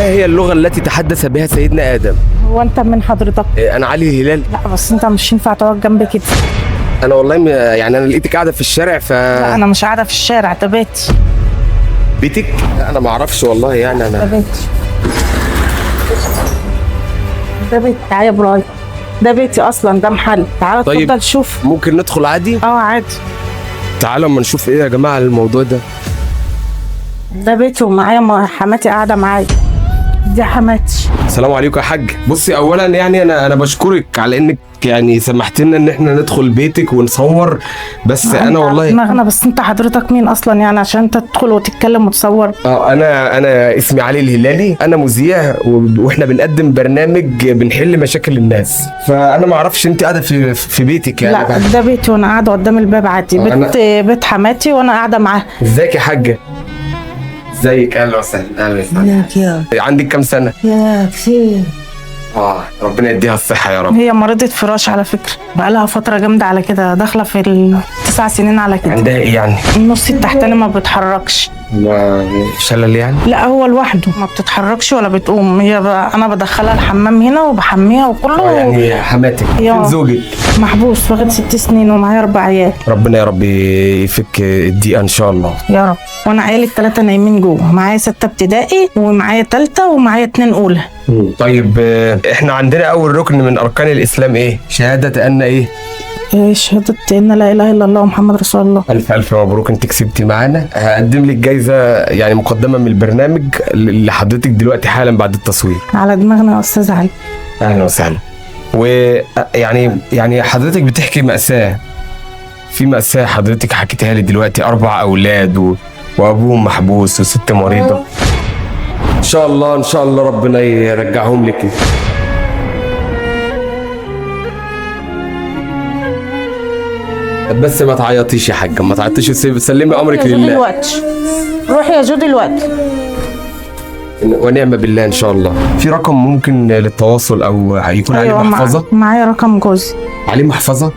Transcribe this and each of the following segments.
ما هي اللغة التي تحدث بها سيدنا آدم؟ هو انت من حضرتك؟ إيه، أنا علي الهلال. لا بس انت مش ينفع تقعد جنبي كده. أنا والله يعني أنا لقيتك قاعدة في الشارع ف لا انا مش قاعدة في الشارع، ده بيتي. بيتك؟ لا أنا ما أعرفش والله، يعني ده أنا بيتي، ده بيتي. تعالى يا ابراهيم، ده بيتي اصلا، ده محل. تعالى طيب. اتفضل شوف. ممكن ندخل عادي؟ اه عادي. تعالوا أما نشوف إيه يا جماعة الموضوع ده. ده بيتي ومعايا حماتي قاعدة معايا، دي حماتي. السلام عليكم يا حاج. بصي اولا يعني انا بشكرك على انك يعني سمحت لنا ان احنا ندخل بيتك ونصور، بس انا والله دماغنا. بس انت حضرتك مين اصلا يعني عشان انت تدخل وتتكلم وتصور؟ انا اسمي علي الهلالي، انا مذيع واحنا بنقدم برنامج بنحل مشاكل الناس، فانا ما اعرفش انت قاعدة في بيتك يعني. لا ده بيتي وانا قاعدة قدام الباب عادي. بيت بيت حماتي وانا قاعدة معاها. ازيك يا حاجة؟ ازيك؟ اهلا وسهلا. اهلا وسهلا. عندك كام سنة؟ يا كتير. ربنا يديها الصحة يا رب. هي مريضة فراش على فكرة، بقالها فترة جامدة على كده، داخلة في 9 سنين على كده. عندها ايه يعني؟ النص التحتاني ما بتحركش. ما شلل يعني؟ لا هو لوحده ما بتتحركش ولا بتقوم. هي انا بدخلها الحمام هنا وبحميها وكله. يعني حماتك. فين زوجك؟ محبوس، واخد 6 سنين ومعايا 4 عيال. ربنا يا رب يفك الضيقه ان شاء الله يا رب. وانا عيالي ال3 نايمين جوه، معايا 6 ابتدائي ومعايا 3 ومعايا 2 اولى. طيب احنا عندنا اول ركن من اركان الاسلام ايه؟ شهادة ان ايه؟ شهادة ان لا اله الا الله ومحمد رسول الله. الف الف مبروك، انت كسبتي معانا. هقدم لك جايزة يعني مقدمه من البرنامج لحضرتك دلوقتي حالا بعد التصوير. على دماغنا يا استاذ علي. اهلا وسهلا. ويعني يعني حضرتك بتحكي مأساة، في مأساة حضرتك حكيتها لي دلوقتي، 4 أولاد وأبوهم محبوس وست مريضة. إن شاء الله إن شاء الله ربنا يرجعهم لك. بس ما تعيطيش يا حاجة، ما تعيطيش، سلمي أمرك لله. دلوقتي روحي يا جو دلوقتي. ونعم بالله ان شاء الله. في رقم ممكن للتواصل او هيكون عليه محفظة؟ معايا رقم جوزي. عليه محفظة؟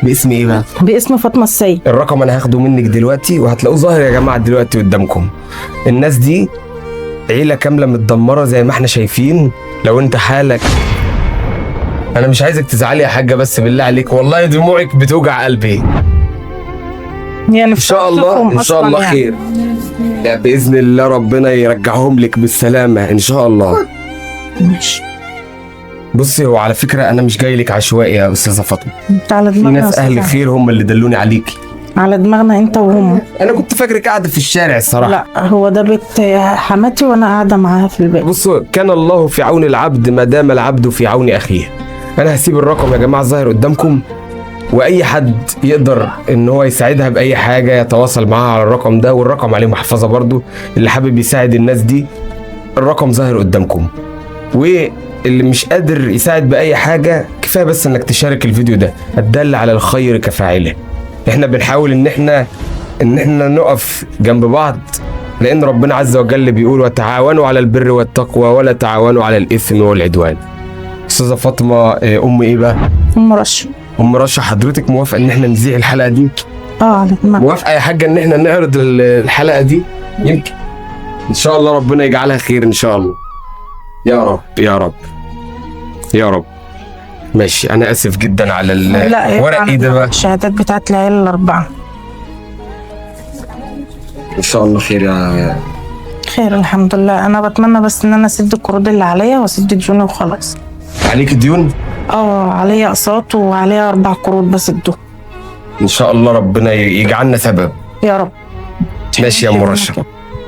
باسم ايه بقى؟ باسم فاطمة السيد. الرقم انا هاخده منك دلوقتي وهتلاقوه ظاهر يا جماعة دلوقتي قدامكم. الناس دي عيله كاملة متدمره زي ما احنا شايفين. لو انت حالك، انا مش عايزك تزعلي يا حاجة، بس بالله عليك والله دموعك بتوجع قلبي. يعني ان شاء الله ان شاء الله خير. لا باذن الله ربنا يرجعهم لك بالسلامة ان شاء الله. ماشي. بصي هو على فكرة انا مش جاي لك عشوائي يا استاذه فاطمة. انت على في دماغنا. ناس اهل خير هم اللي دلوني عليكي. على دماغنا انت وهم. انا كنت فاكرك قاعدة في الشارع الصراحة. لا هو ده بيت حماتي وانا قاعدة معاها في البيت. بصوا، كان الله في عون العبد ما دام العبد في عون اخيه. انا هسيب الرقم يا جماعة الظاهر قدامكم، واي حد يقدر ان هو يساعدها باي حاجة يتواصل معاها على الرقم ده، والرقم عليه محفظة برضو. اللي حابب يساعد الناس دي الرقم ظاهر قدامكم، واللي مش قادر يساعد باي حاجة كفاية بس انك تشارك الفيديو ده. الدل على الخير كفاعله. احنا بنحاول ان احنا نقف جنب بعض، لان ربنا عز وجل بيقول وتعاونوا على البر والتقوى ولا تعاونوا على الاثم والعدوان. استاذه فاطمة، ام ايه بقى؟ ام رشا. ام رشا، حضرتك موافقة ان احنا نذيع الحلقة دي؟ على دماغنا. موافقة يا حاجة ان احنا نعرض الحلقة دي؟ يمكن ان شاء الله ربنا يجعلها خير ان شاء الله. يا رب يا رب يا رب. ماشي، انا اسف جدا على الورق. ايه ده بقى؟ الشهادات بتاعت العيال ال4. ان شاء الله خير يا خير الحمد لله. انا بتمنى بس ان انا اسد القروض اللي عليا واسد ديوني وخلاص. عليك ديون؟ عليا اقساط وعليا 4 قروض بسدهم. ان شاء الله ربنا يجعلنا سبب يا رب. ماشي يا ام رشا،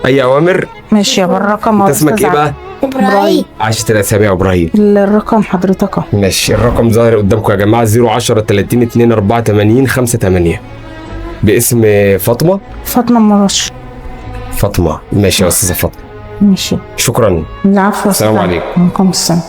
اي اوامر؟ ماشي يا الرقم. انت اسمك ايه بقى؟ ابراهيم. عشت الاسامي يا ابراهيم. الرقم حضرتك اهو. ماشي، الرقم ظاهر قدامكم يا جماعة، 010 30 2 84 58 باسم فاطمة. فاطمة ام رشا. فاطمة. ماشي يا استاذه فاطمة. ماشي، شكرا. العفو. السلام عليكم. وعليكم السلام.